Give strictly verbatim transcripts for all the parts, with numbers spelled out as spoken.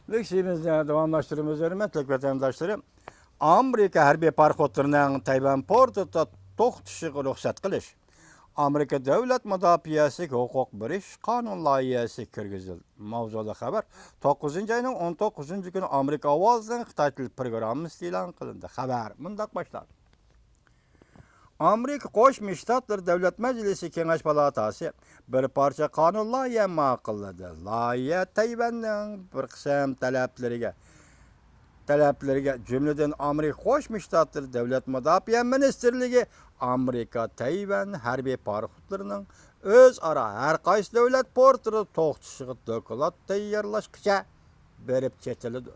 لېكسىيىمىزنى داۋاملاشتۇرىمىز، ھۆرمەتلىك ۋەتەنداشلىرىم. ئامېرىكا ھەربىي پاراخوتلىرىنىڭ تەيۋەن پورتىدا توختىشىغا رۇخسەت قىلىش. ئامېرىكا دۆلەت مۇداپىئەسىگە ھوقۇق بېرىش قانۇن لايىھەسى كىرگۈزۈلدى. ماۋزۇلۇق خەۋەر. توققۇزىنچى ئاينىڭ ئون توققۇزىنچى كۈنى ئامېرىكا ئاۋازىنىڭ خىتاي تىل پروگراممىسىدا ئېلان قىلىندى. خەۋەر مۇنداق باشلاندى. ئامېرىكا قوشما شتاتلىرى دۆلەت مەجلىسى كېڭەش پالاتاسى بىر پارچە قانۇن لايىھە ماقۇللىدى. لايىھە تەيۋەننىڭ بىر قىسىم تەلەپلىرىگە، تەلەپلىرىگە، جۈملىدىن ئامېرىكا قوشما شتاتلىرى دۆلەت مۇداپىئە مىنىستىرلىكى ئامېرىكا تەيۋەن ھەربىي پاراخوتلىرىنىڭ ئۆزئارا ھەر قايسى دۆلەت پورتىدا توختىشىغا دوكلات تەييارلاشقىچە بېرىپ چېتىلىدۇ.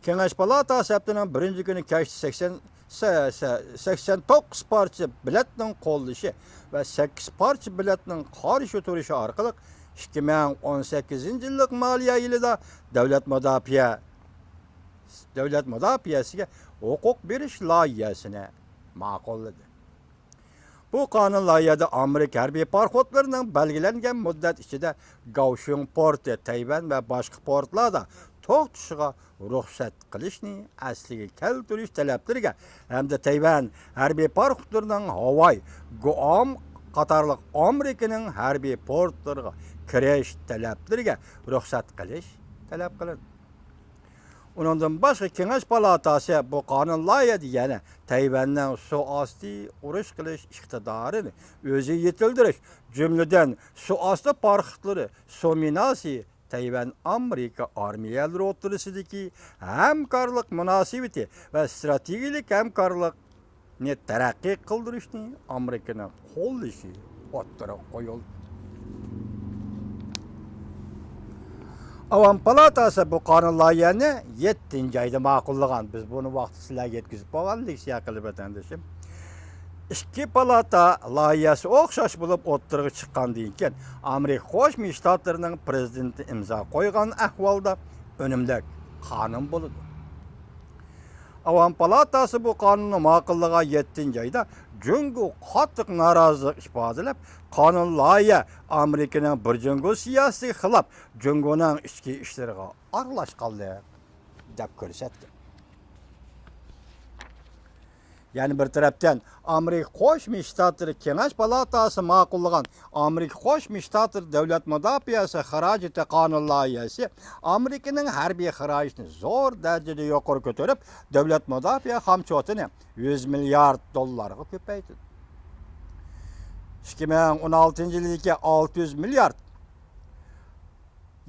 كېڭەش پالاتاسى ھەپتىنىڭ بىرىنچى كۈنى كەچتە سەكسەن، سە-، سە-، سەكسەن توققۇز پارچە بېلەتنىڭ قوللىشى ۋە سەككىز پارچە بېلەتنىڭ قارشى تۇرۇشى ئارقىلىق ئىككى مىڭ ئون سەككىزىنچى يىللىق مالىيە يىلىدا دۆلەت مۇداپىئە، دۆلەت مۇداپىئەسىگە ھوقۇق بېرىش لايىھەسىنى ماقۇللىدى. بۇ قانۇن لايىھەدە ئامېرىكا ھەربىي پاراخوتلىرىنىڭ بەلگىلەنگەن مۇددەت ئىچىدە گاۋشۈڭ پورتى، تەيۋەن ۋە باشقا پورتلاردا توختىشىغا رۇخسەت قىلىشنى ئەسلىگە كەلتۈرۈش تەلەپلىرىگە ھەمدە تەيۋەن ھەربىي پاراخوتلىرىنىڭ ھاۋاي، گۇئام قاتارلىق ئامېرىكىنىڭ ھەربىي پورتلىرىغا كىرىش تەلەپلىرىگە رۇخسەت قىلىش تەلەپ قىلىندى. ئۇنىڭدىن باشقا، كېڭەش پالاتاسى بۇ قانۇن لايىھەدە يەنە تەيۋەننىڭ سۇ ئاستى ئۇرۇش قىلىش ئىقتىدارىنى ئۆزىگە يېتىلدۈرۈش، جۈملىدىن سۇ ئاستى پاراخوتلىرى، سۇ مىناسى، تەيۋەن ئامېرىكا ئارمىيەلىرى ئوتتۇرىسىدىكى ھەمكارلىق مۇناسىۋىتى ۋە ئىستراتېگىيەلىك ھەمكارلىق نى تەرەققىي قىلدۇرۇشنى ئامېرىكىنىڭ قوللىشى ئوتتۇرىغا قويۇلدى. ئاۋام پالاتاسى بۇ قانۇن لايىھەنى يەتتىنچى ئايدا ماقۇللىغان. بىز بۇنى ۋاقتىدا سىلەرگە يەتكۈزۈپ بولغان، لېكسىيە قىلىپ ۋەتەندىشىم. ئىككى پالاتا لايىھەسى ئوخشاش بولۇپ ئوتتۇرىغا چىققاندىن كېيىن، ئامېرىكا قوشما شتاتلىرىنىڭ پرېزىدېنتى ئىمزا قويغان ئەھۋالدا ئۈنۈملۈك قانۇن بولىدۇ. ئاۋام پالاتاسى بۇ قانۇننى ماقۇللىغان يەتتىنچى ئايدا جۇڭگو قاتتىق نارازىلىق ئىپادىلەپ، قانۇن لايىھە ئامېرىكىنىڭ بىر جۇڭگو سىياسىتىگە خىلاپ، جۇڭگونىڭ ئىچكى ئىشلىرىغا ئارىلاشقانلىق دەپ كۆرسەتتى. يەنە بىر تەرەپتىن، ئامېرىكا قوشما شتاتلىرى كېڭەش پالاتاسى ماقۇللىغان ئامېرىكا قوشما شتاتلىرى دۆلەت مۇداپىئەسى خىراجىتى قانۇن لايىھەسى ئامېرىكىنىڭ ھەربىي خىراجىتىنى زور دەرىجىدە يۇقىرى كۆتۈرۈپ، دۆلەت مۇداپىئە خامچوتىنى يۈز مىليارد دوللارغا كۆپەيتىدۇ. ئىككى مىڭ ئون ئالتىنچى يىلدىكى ئالتە يۈز مىليارد،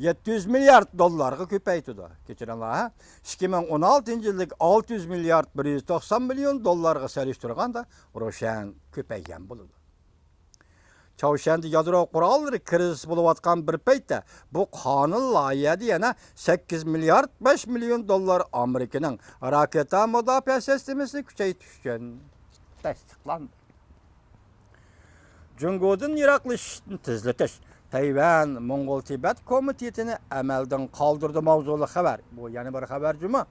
يەتتە يۈز مىليارد دوللارغا كۆپەيتىدۇ. كەچۈرۈڭلار، ھە؟ ئىككى مىڭ ئون ئالتىنچى يىلدىكى ئالتە يۈز مىليارد بىر يۈز توقسان مىليون دوللارغا سېلىشتۇرغاندا روشەن كۆپەيگەن بولىدۇ. چاۋشيەندە يادرو قوراللىرى كىرىزىس بولۇۋاتقان بىر پەيتتە، بۇ قانۇن لايىھەدە يەنە سەككىز مىليارد بەش مىليون دوللار ئامېرىكىنىڭ راكېتا مۇداپىئە سىستېمىسىنى كۈچەيتىش ئۈچۈن تەستىقلاندى. جۇڭگودىن يىراقلىشىشنى تېزلىتىش، تەيۋەن موڭغۇل تىبەت كومىتېتىنى ئەمەلدىن قالدۇردى ماۋزۇلۇق خەۋەر. بۇ يەنە بىر خەۋەر جۇمۇ.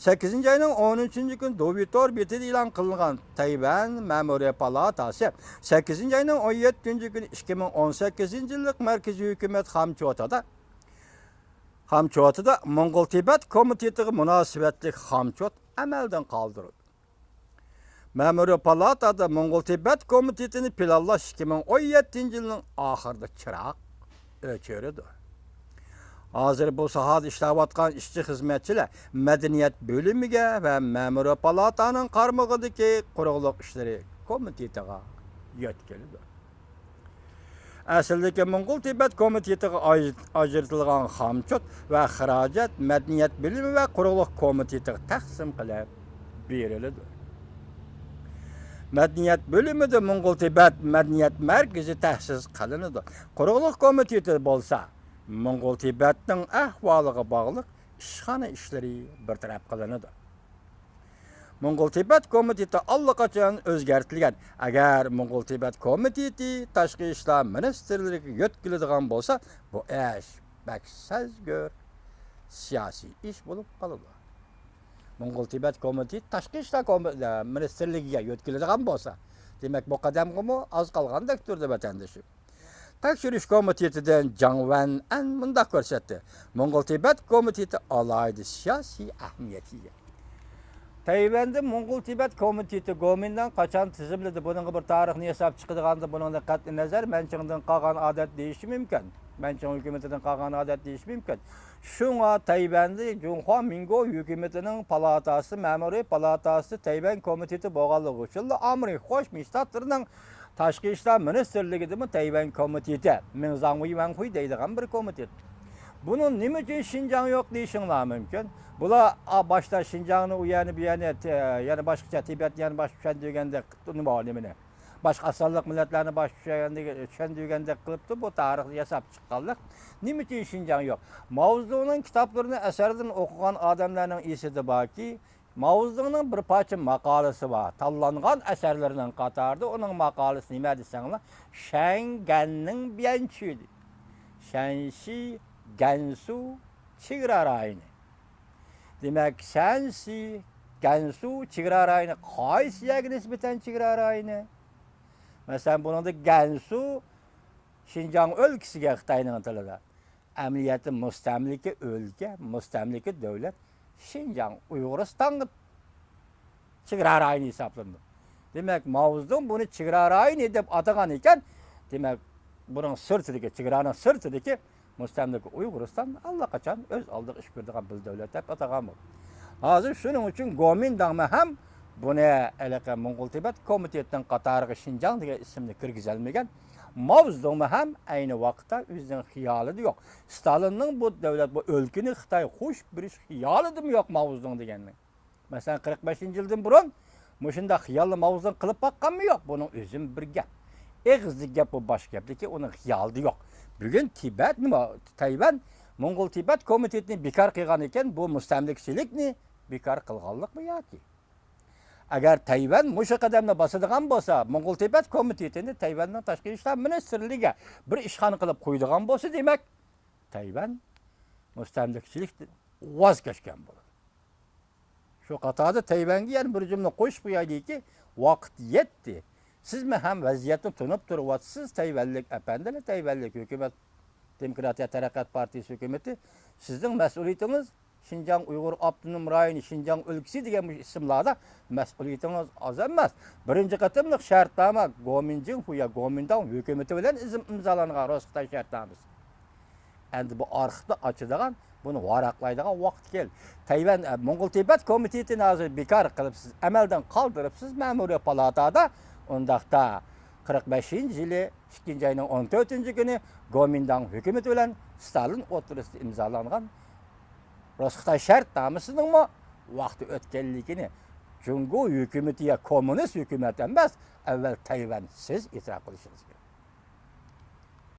سەككىزىنچى ئاينىڭ ئون ئۈچىنچى كۈنى دۇۋى تور بېتىدە ئېلان قىلىنغان تەيۋەن مەمۇرىي پالاتاسى سەككىزىنچى ئاينىڭ ئون يەتتىنچى كۈنى ئىككى مىڭ ئون سەككىزىنچى يىللىق مەركىزىي ھۆكۈمەت خامچوتىدا، خامچوتىدا موڭغۇل تىبەت كومىتېتىغا مۇناسىۋەتلىك خامچوت ئەمەلدىن قالدۇرۇلدى. مەمۇرىي پالاتادا موڭغۇل تىبەت كومىتېتىنى پىلانلاش ئىككى مىڭ ئون يەتتىنچى يىلنىڭ ئاخىرىدا چىراغ ئۆچۈرىدۇ. ھازىر بۇ ساھەدە ئىشلەۋاتقان ئىشچى-خىزمەتچىلەر مەدەنىيەت بۆلۈمىگە ۋە مەمۇرىي پالاتانىڭ قارمىقىدىكى قۇرۇقلۇق ئىشلىرى كومىتېتىغا يۆتكىلىدۇ. ئەسلىدىكى موڭغۇل تىبەت كومىتېتىغا ئاج-، ئاجرىتىلغان خامچوت ۋە خىراجەت مەدەنىيەت بۆلۈمى ۋە قۇرۇقلۇق كومىتېتىغا تەقسىم قىلىپ بېرىلىدۇ. مەدەنىيەت بۆلۈمىدە موڭغۇل تىبەت مەدەنىيەت مەركىزى تەسىس قىلىنىدۇ. قۇرۇقلۇق كومىتېتى بولسا موڭغۇل تىبەتنىڭ ئەھۋالىغا باغلىق ئىشخانا ئىشلىرى بىر تەرەپ قىلىنىدۇ. موڭغۇل تىبەت كومىتېتى ئاللىقاچان ئۆزگەرتىلگەن. ئەگەر موڭغۇل تىبەت كومىتېتى تاشقى ئىشلار مىنىستىرلىكىگە يۆتكىلىدىغان بولسا، بۇ ئىش بەك سەزگۈر سىياسىي ئىش بولۇپ قالىدۇ. موڭغۇل تىبەت كومىتېتى تاشقى ئىشلار كومى-، مىنىستىرلىكىگە يۆتكىلىدىغان بولسا، دېمەك، بۇ قەدەمگىمۇ ئاز قالغاندەك تۇردى، ۋەتەندىشىم. تەكشۈرۈش كومىتېتىدىن جاڭ ۋەنئەن مۇنداق كۆرسەتتى: موڭغۇل تىبەت كومىتېتى ئالاھىدە سىياسىي ئەھمىيەتكە ئىگە. تەيۋەندە موڭغۇل تىبەت كومىتېتى گومىنداڭ قاچان تىزىملىدى؟ بۇنىڭغا بىر تارىخنى ياساپ چىقىدىغاندا، بۇنىڭدىن قەتئىينەزەر، مەنچىڭدىن قالغان ئادەت دېيىشى مۇمكىن. مەنچىڭ ھۆكۈمىتىدىن قالغان ئادەت دېيىشى مۇمكىن. شۇڭا تەيۋەندە جۇڭخۇا مىنگو ھۆكۈمىتىنىڭ پالاتاسى، مەمۇرىي پالاتاسى تەيۋەن كومىتېتى بولغانلىقى ئۈچۈنلا ئامېرىكا قوشما شتاتلىرىنىڭ تاشقى ئىشلار مىنىستىرلىكىدىمۇ تەيۋەن كومىتېتى، مىڭزاڭ ۋېيۋەنخۇي دەيدىغان بىر كومىتېت. بۇنىڭ نېمە ئۈچۈن شىنجاڭ يوق دېيىشىڭلار مۇمكىن. بۇلار، ئا، باشتا شىنجاڭنى ئۇ يەرنى بۇ يەرنى، تە-، يەنە باشقىچە، تىبەتنى يەنە باشقا چۈشەندۈرگەندەك، نېمە، نېمىنى، باشقا ئاسانلىق مىللەتلەرنى باشقا چۈشەندۈرگەن-، چۈشەندۈرگەندەك قىلىپتۇ. بۇ تارىخنى ياساپ چىققانلىق. نېمە ئۈچۈن شىنجاڭ يوق؟ ماۋزېدۇڭنىڭ كىتابلىرىنى، ئەسەرلىرىنى ئوقۇغان ئادەملەرنىڭ ئېسىدە باركى، ماۋزېدۇڭنىڭ بىر پارچە ماقالىسى بار. تاللانغان ئەسەرلىرىنىڭ قاتارىدا ئۇنىڭ ماقالىسى نېمە دېسەڭلار، شەنگەننىڭ بيەنچۈ دېدى. شەنشى، گەنسۇ چېگرا رايونى. دېمەك، شەنشى، گەنسۇ چېگرا رايونى قايسى يەرگە نىسبەتەن چېگرا رايونى؟ مەسىلەن، بۇنىڭدا گەنسۇ شىنجاڭ ئۆلكىسىگە خىتاينىڭ تىلىدا. ئەمەلىيەتتە مۇستەملىكە ئۆلكە، مۇستەملىكە دۆلەت شىنجاڭ ئۇيغۇرىستانغا چېگرا رايونى ھېسابلىنىدۇ. دېمەك، ماۋزېدۇڭ بۇنى چېگرا رايونى دەپ ئاتىغان ئىكەن، دېمەك، بۇنىڭ سىرتىدىكى، چېگرانىڭ سىرتىدىكى مۇستەملىكە ئۇيغۇرىستان ئاللىقاچان ئۆز ئالدىغا ئىش كۆرىدىغان بىر دەۋلەت دەپ ئاتىغان بولدى. ھازىر شۇنىڭ ئۈچۈن گومىنداڭمۇ ھەم بۇنى ھېلىقى موڭغۇل تىبەت كومىتېتىنىڭ قاتارىغا شىنجاڭ دېگەن ئىسىمنى كىرگۈزەلمىگەن. ماۋزېدۇڭمۇ ھەم ئەينى ۋاقىتتا ئۆزىنىڭ خىيالىدا يوق. ستالىننىڭ بۇ دەۋلەت، بۇ ئۆلكىنى خىتايغا قوشۇپ بېرىش خىيالىدىمۇ يوق ماۋزېدۇڭ دېگەننىڭ. مەسىلەن، قىرىق بەشىنچى يىلدىن بۇرۇن مۇشۇنداق خىيالنى ماۋزېدۇڭ قىلىپ باققانمۇ يوق؟ بۇنىڭ ئۆزىمۇ بىر گەپ. ئېغىزدىكى گەپ بۇ، باشقا گەپتىكى ئۇنىڭ خىيالىدا يوق. بۈگۈن تىبەت نېمە، تەيۋەن موڭغۇل تىبەت كومىتېتىنى بىكار قىلغان ئىكەن، بۇ مۇستەملىكىچىلىكنى بىكار قىلغانلىقمۇ ياكى؟ ئەگەر تەيۋەن مۇشۇ قەدەمنى باسىدىغان بولسا، موڭغۇل تىبەت كومىتېتىنى تەيۋەننىڭ تاشقى ئىشلار مىنىستىرلىكىگە بىر ئىشخانا قىلىپ قويىدىغان بولسا، دېمەك، تەيۋەن مۇستەملىكىچىلىكتىن ۋاز كەچكەن بولىدۇ. شۇ قاتاردا تەيۋەنگە يەنە بىر جۈملە قوشۇپ قويايلىكى، ۋاقىت يەتتى. سىزمۇ ھەم ۋەزىيەتنى تونۇپ تۇرۇۋاتىسىز، تەيۋەنلىك ئەپەندىلەر، تەيۋەنلىك ھۆكۈمەت، دېموكراتىيە تەرەققىيات پارتىيىسى ھۆكۈمىتى، سىزنىڭ مەسئۇلىيىتىڭىز شىنجاڭ ئۇيغۇر ئاپتونوم رايونى، شىنجاڭ ئۆلكىسى دېگەن مۇشۇ ئىسىملاردا مەسئۇلىيىتىڭىز ئاز ئەمەس. بىرىنچى قېتىملىق شەرتنامە گومىنجىڭ خۇيا گومىنداڭ ھۆكۈمىتى بىلەن ئىزىم-، ئىمزالانغان رۇسخىتاي شەرتنامىسى. ئەمدى بۇ ئارخىپنى ئاچىدىغان، بۇنى ۋاراقلايدىغان ۋاقىت كەلدى. تەيۋەن، ئە، موڭغۇل تىبەت كومىتېتىنى ھازىر بىكار قىلىپسىز، ئەمەلدىن قالدۇرۇپسىز مەمۇرىي پالاتادا. ئۇنداقتا قىرىق بەشىنچى يىلى ئىككىنچى ئاينىڭ ئون تۆتىنچى كۈنى گومىنداڭ ھۆكۈمىتى بىلەن ستالىن ئوتتۇرىسىدا ئىمزالانغان رۇسخىتاي شەرتنامىسىنىڭمۇ ۋاقتى ئۆتكەنلىكىنى جۇڭگو ھۆكۈمىتى يا كوممۇنىست ھۆكۈمەت ئەمەس، ئەۋۋەل تەيۋەن سىز ئېتىراپ قىلىشىڭىز كېرەك.